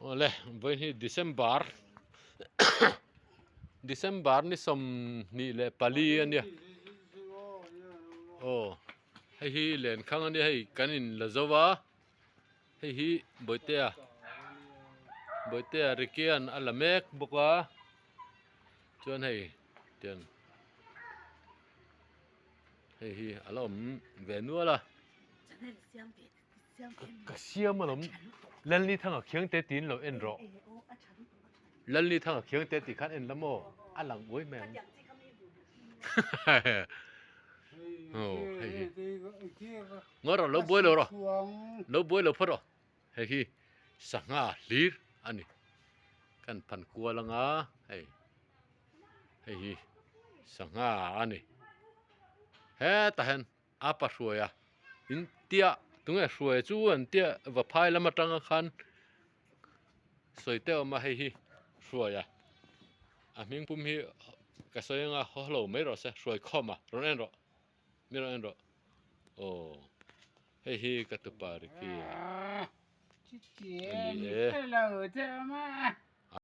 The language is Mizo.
Awle vawiin hi December December ni 24 a nia aw hei hi lenkhang a nia hei kan in la zo a hei hi bawihtea bawihtea Ricky-a'n a la mek bawk a chuan hei tiang hei hi a la awm ve nual a. Ka siam alawm Lalni thanga khiang te tiin lo en rawh Lalni thanga khiang te tih khan en la maw a lang uai mai ang aw hei hi ngaw rawh lo buai lo rawh lo buai lo phawt rawh hei hi sangha hlir a ni kan phan kual anga hei hei hi sangha a ni hetah hian a pa hruai a in tia tunge hruai chu an tia vaphai lam atanga khan sawi teuh awm a hei hi hruai a a hming pum hi ka sawi anga haw lo mai rawh se hruai khawm a rawn en rawh mi rawn en rawh aw hei hi ka tupa Ricky a ani e.